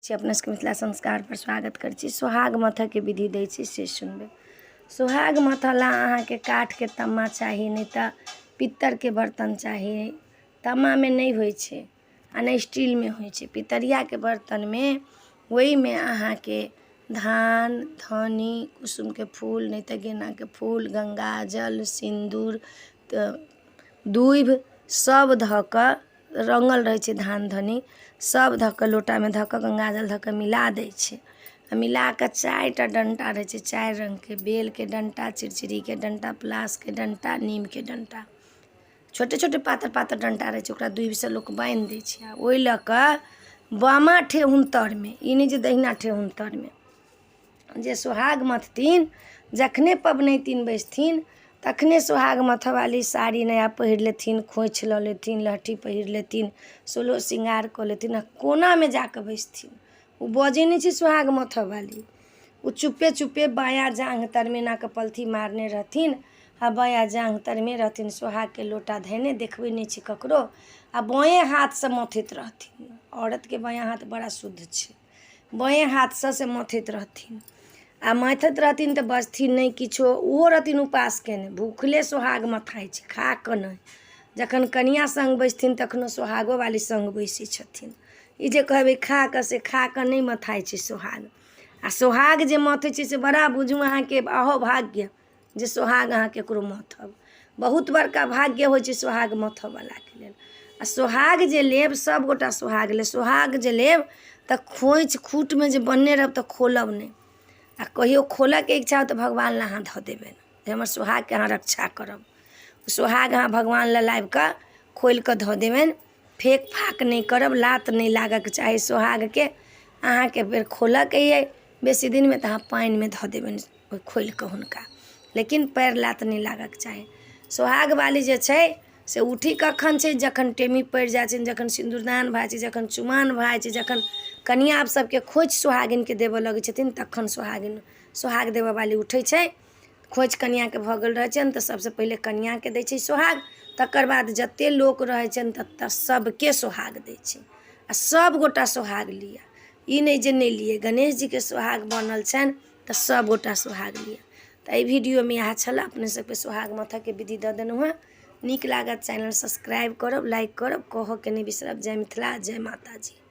छी अपना सबके मिथिला संस्कारपर स्वागत करै छी। सोहाग मथऽके विधि दै छी से सुनबै। सोहाग मथऽ लए अहाँके काठके तम्मा चाही, नहि तऽ पित्तरके बर्तन चाही। तामामे नहि होइ छै आओर नहि स्टीलमे होइ छै। पितरियाके बर्तनमे ओइमे अहाँके धान, धन्नी, कुसुमके फूल, नहि तऽ गेनाके फूल, गङ्गाजल, सिन्दूर, तऽ दूभि सब धऽ कऽ रङ्गल रहै छै। धान धन्नी सब धऽ कऽ लोटामे धऽ कऽ गङ्गाजल धऽ कऽ मिला दै छै। आओर मिला कऽ 4 टा डण्टा रहै छै, 4 रङ्गके: बेलके डण्टा, चिड़चिड़ीके डण्टा, पलासके डण्टा, नीमके डण्टा। छोटे छोटे पातर पातर डण्टा रहै छै। ओकरा दूभिसँ लोक बान्हि दै छै। आओर ओहि लऽ कऽ बामा ठेहुन तरमे, ई नहि जे दहिना ठेहुन तरमे, जे सोहाग मथथिन, जखने पबनैतिन बैसथिन तखने सोहाग मथऽवाली साड़ी नया पहिर लेथिन, खोँइछ लऽ लेथिन, लहठी पहिर लेथिन, सोलहो श्रृंगार कऽ लेथिन आ कोनामे जा कऽ बैसथिन। ओ बजै नहि छै सोहाग मथऽवाली। ओ चुप्पे चुप्पे बायाँ जाँघ तरमे एना कऽ पलथी मारने रहथिन आ बायाँ जाँघ तरमे रहथिन सोहागके लोटा धेने, देखबै नहि छै ककरो, आ बाँए हाथसँ मथैत रहथिन। औरतके बायाँ हाथ बड़ा शुद्ध छै। बाँए हाथसँ से मथैत रहथिन आ मथैत रहथिन तऽ बजथिन नहि किछो। ओहो रहथिन उपास कयने, भूखले सोहाग मथाइ छै, खा कऽ नहि। जखन कनिआँ सङ्ग बैसथिन तखनो सोहागोवाली सङ्ग बैसै छथिन। ई जे कहबै खा कऽ, से खा कऽ नहि मथाइ छै सोहाग। आ सोहाग जे मथै छै से बड़ा बुझू अहाँके अहोभाग्य जे सोहाग अहाँ ककरो मथब। बहुत बड़का भाग्य होइ छै सोहाग मथऽवलाके लेल। आ सोहाग जे लेब, सभगोटा सोहाग लेब। सोहाग जे लेब तऽ खोँइछ खूटमे जे बन्हने रहब तऽ खोलब नहि। आ कहियो खोलऽके इच्छा होत तऽ भगवान लए अहाँ धऽ देबनि जे हमर सोहागके अहाँ रक्षा करब। सोहाग अहाँ भगवान लए लाबि कऽ खोलि कऽ धऽ देबनि। फेक फाक नहि करब, लात नहि लागऽके चाही सोहागके। अहाँके फेर खोलऽके अइ बेसी दिनमे तऽ अहाँ पानिमे धऽ देबनि ओहि खोलि कऽ हुनका, लेकिन पएर लात नहि लागऽके चाही। सोहागवाली जे छै से उठी कखन छै? जखन टेमी पड़ि जाइ छनि, जखन सिन्दूरदान भऽ जाइ छै, जखन चुमाओन भऽ जाइ छै, जखन कनिआँ सबके खोँइछ सोहागिनके देबऽ लगै छथिन, तखन सोहागिन सोहाग देबऽवाली उठै छै। खोँइछ कनिआँके भऽ गेल रहै छनि तऽ सबसँ पहिले कनिआँके दै छै सोहाग। तकर बाद जते लोक रहै छनि तते सबके सोहाग दै छै। आ सब गोटा सोहाग लिअ, ई नहि जे नहि लिअ। गणेश जीके सोहाग बनल छनि तऽ सब गोटा सोहाग लिअ। तऽ एहि वीडियोमे इएह छलए। अपने सबके सोहाग मथऽके विधि दऽ देलहुँ हेँ। नीक लागत चैनल सब्सक्राइब करब, लाइक करब, कहऽके नहि बिसरब। जय मिथिला, जय माताजी।